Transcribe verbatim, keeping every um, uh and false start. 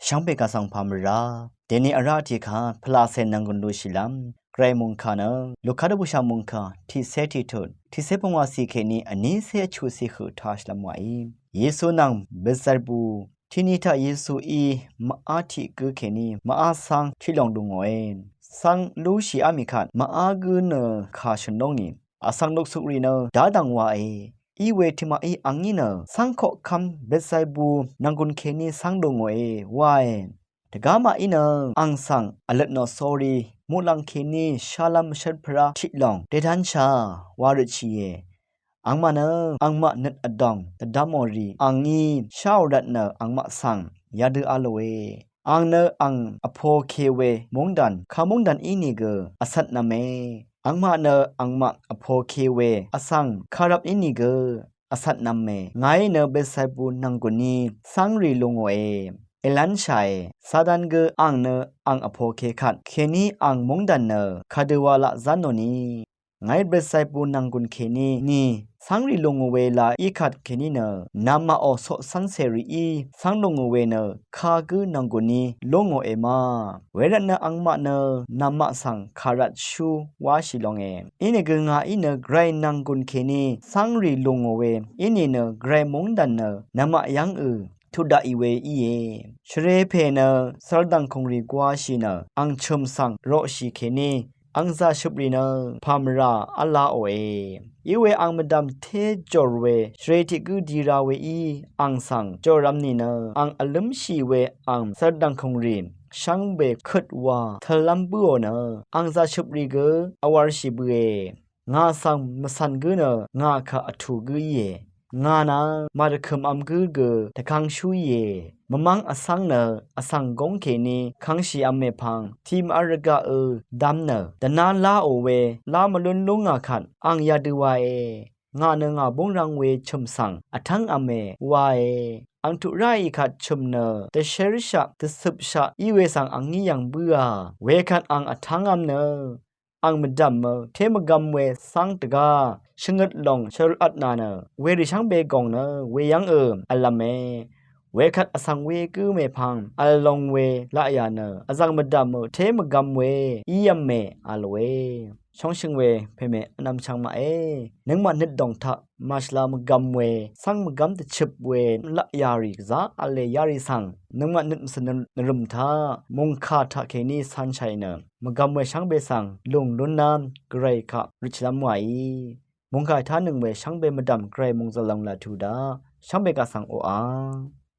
Shvngbe kà svng pà mvrá dèni vrá tiqkà pvlacè nvnggùn lushìlv́m Gvray mòngkà nø Luka dvbùshà mòngkà tiqcé tiqtut tiqcé pungwàcì kèní vnícé vchuqcì høq tashìlv́m wàí. Yesu nvng Betzelbu tiqni taq Yesuí mvá tiq gǿ kèní mvá cáng tiq lòng dungòe. Cáng lúshìá mì kvt mvá gǿ nø kà shø̀n lóngì. Vsvng luksukrì nø dá dv̀ng wae. Iwe tø̀maqí angí nø cáng koqkv́m Betzelbu nv̀nggùn kèní cáng dungòe wae. Dvgá maqí nø ang svng vløt nò sórí muqlàng kèní shálv́m mvshvt pvrá tiq lòng dèdánshà wa røtshìe. Angmaq nø angmaq nøt vdòng dvdv́mò rì angí sháò rvt nø angmaq svng yadø a lòe. Ang nø ang vpo ke we móngdàn ka móngdàn ínìgø vcvtnv̄me. Angmaq nø angmaq vpo ke we vsvng karvp ínìgø vcvtnv̄me. Ngàí nø Betzelbu nv̀nggùní cáng rì lungòe. Èlv́nshàe. Satan gø ang nø ang vpo ke kvt kèní ang móngdàn nø kadøwa laq zán nò ni. Ngàí Betzelbu nv̀nggùn kèní ni cáng rì lungò we la í kvt kèní nø namaqò coqcv́n cèrìí cáng lungò we nø kagǿ nv̀nggùní lúngòe ma. Wervt nø angmaq nø namaq svng kàrvt shú wáshì longe. Inìgø ngàí nø Gvray nv̀nggùn kèní cáng rì lungò we ínìnø Gvray móngdàn nø namaq yv́ngø tuq daqì we íe. Shvrepè nø svrdv̀ngkùngrì gwashì nø ang chø̀m svng roqshì kèní ang zàshøprì nø pà mvrà v́lāòe. Iwe ang mvdv̀m té jòr we shvre tiq gǿ di ra weí ang svng jòrv̄m nìnø ang vlǿmshì we ang svrdv̀ngkùngrì shvngbe køt wa tøllv́m bǿò nø ang zàshøprì gø vwv̄rshì bøe. Ngà svng mvcv̀n gǿ nø ngà kà vtù gǿ íe. Ngà nà màdvkø̀mvm gǿ gø dvkangshú íe. Mvmv́ng vcv́ng nø vsvng góng kèní kv̄ngshìvm mèpvng tiq mvvl rvgaqø dvm nø dvná láò we lá mvlún lúngà kvt ang yadø wae. Ngà nø ngà búngrv̄ng we chø̀m svng vtv́ngv̄me wae. Ang tuq ráì kvt chø̀m nø dvshérshaq dvcøpshaq í we svng angí yv̀ng bǿà. Wekvt ang vtv́ngv̄m nø ang mvdv̀mø té mvgvm we cáng dvgá shvngøt lòng shvrvtnà nø werì shvngbe gòng nø weyv́ngø v̄lv̄me. Wekvt vsvng we gǿ mèpvng v̄l long we laqyà nø vzv̀ng mvdv̀mø té mvgvm we ív̄me a lòe. Shóngshøng we pème vnvm chvng maqe. Nøngmaq nøt dòng taq màshvla mvgvm we cáng mvgv́m dvchøp we laqyà rì gvzá v̄le yarì svng nøngmaq nøt mvcø̀n nvrø̀m taq mòngkà taqkèní cánshàì nø mvgvm we shvngbe svng lùng lúnlv́m Gvray kaq røtshìlv́m wàí. Mòngkà tánøng we shvngbe mvdv̀m Gvray mòngzv̀l lòng laq tuq daq shvngbe kaq svng oqà